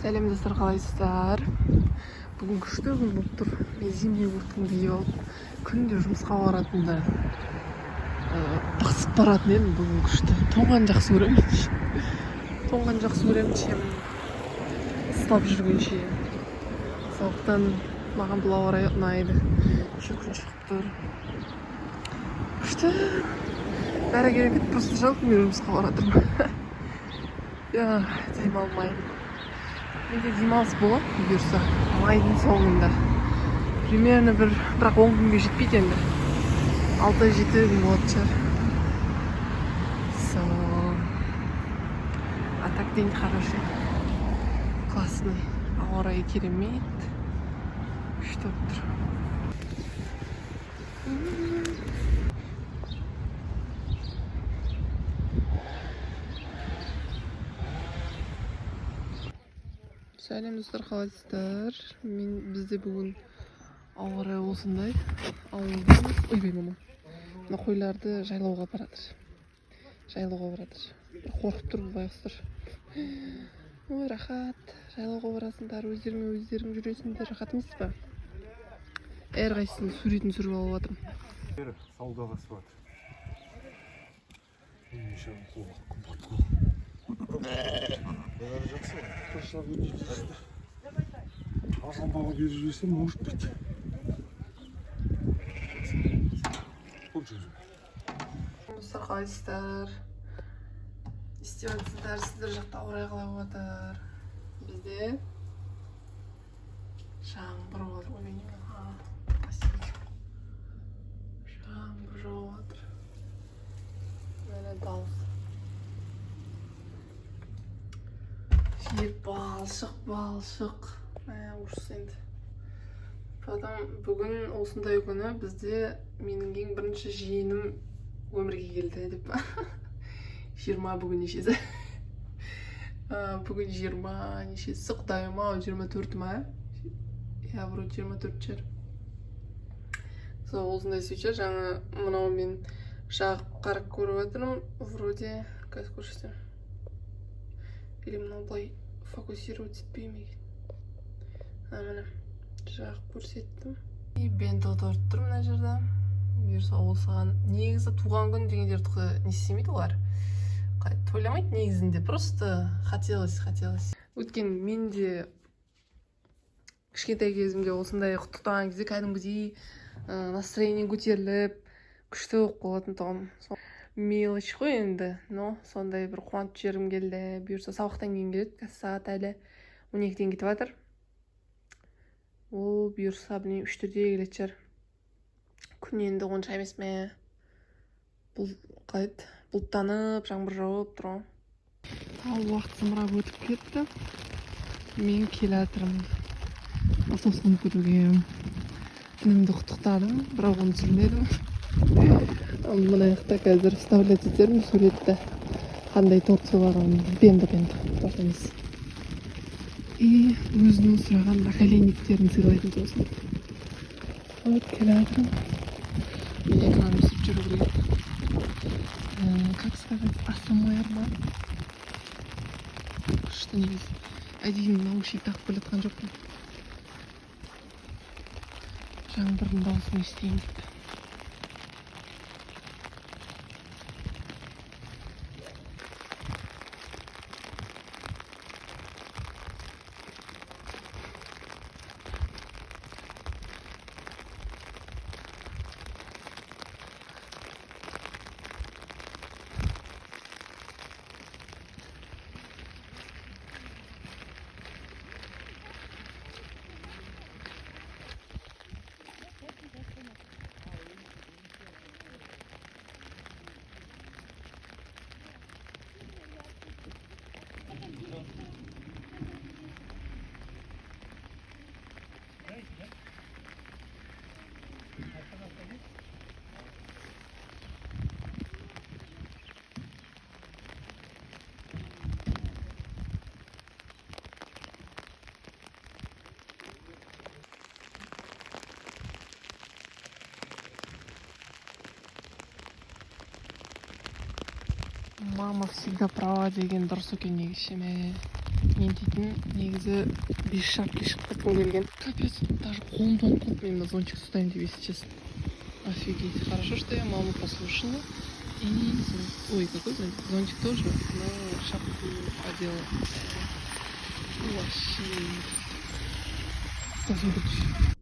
Сәлем, достар, қалайсыздар? Бүгін күшті күн болып тұр. Мен зимний курткамды киіп алып, күнде жұмысқа баратында бықсып баратын едім. Бүгін күшті. Тоңған жақсы көремін. Тоңған жақсы көремін, чем ұстап жүргенше. Сондықтан маған бұл ауа райы ұнайды. Еще күн шығып тұр. Күшті. Бәрі керемет, просто жалко, мен жұмысқа баратырмын. Иә, демалмаймын. Менде демалыс болады, бұйырса, майдың соңында. Примерно бір, бірақ 10 күнге жетпейді енді. 6-7 күн болатын шығар. Сол. А так день хороший. Классный. Ауа райы керемет. Күшті болып тұр. Сәлем, достар, қалайсыздар? Мен бізде бүгін ауа райы осындай. Ауылдамыз. Ойбай, мама. Мына қойларды жайлауға апаратыр. Жайлауға баратыр. Бір қорқып тұр бұл байғұстар. Ой, рахат. Жайлауға барасыңдар, өздеріңе өздерің жүресіңдер. Рахат емес па? Әрқайсысының суретін түсіріп алып жатырмын. Саудаласып жатыр. Неше қымбат қой. Бәрі жақсы ғой. Қыршылап өтеді. Арзан баға беріп жіберсе, может быть. Бұл жүз. Достар, қалайсыздар? Не істеп жатсыздар? Сіздер жақта ауа райы қалай болып жатыр? Бізде жаңбыр болып жатыр. Ой, не, а, спасибо. Жаңбыр жауып жатыр. Міне, дауыс. Жер балшық, балшық. Мә, ужас енді. Потом бүгін осындай күні бізде менің ең бірінші жиенім өмірге келді деп. 20, бүгін нешесі? Бүгін 20 нешесі, құдайым ау, 24 ма? Иә, вроде 24 шығар. Сол осындай свеча жаңа мынау мен жағып қарап көріп жатырмын. Вроде қазір көрсетемін. Или мынау былай фокусировать етпей ме екен? А, міне, жағып көрсеттім. И бенто торт тұр мына жерде. Бұйырса, осыған негізі туған күн дегендерді не істемейді олар. Қалай, тойламайды негізінде, просто хотелось, хотелось. Өйткені мен де кішкентай кезімде осындай құттықтаған кезде кәдімгідей настроение көтеріліп, күшті болып қалатын тұғым. Мелочь қой енді, но сондай бір қуантып жібергім келді. Бұйырса, сабақтан кейін келеді. Қазір сағат әлі 12-ден кетіп жатыр. Ол бұйырса, білмеймін, 3-терде келетін шығар. Күн енді онша емес ме? Бұл қалай еді, бұлттанып, жаңбыр жауып тұр ғой. Тау, уақыт зымырап өтіп кетті. Мен келе жатырмын автобусқа кіруге. Інімді құттықтадым, бірақ оны түсірмедім. Мына жақта қазір вставлять етермін суретті, қандай торт сыйлағанымды. Бенто, бенто торт емес. И өзінің сұраған наколенниктерін сыйлайтын сосын. Вот, келе жатырмын. Мен экран өсіріп жүру керек еді. Как сказать, АСМР ма? Күшті негізі. Әдейі наушник тағып келе жатқан жоқпын, жаңбырдың дауысын естиін деп. Мама всегда права деген дұрыс екен негізі ше. Мә. Мен дейтін негізі без шапки шығып кеткім келген. Капец, даже қолым тоңып қалды мен мына зонтик ұстаймын деп, если честно. Офигеть. Хорошо, что я маму послушала. И ой, какой зонтик? Зонтик тоже, но шапку одела. Вообще. Совсем.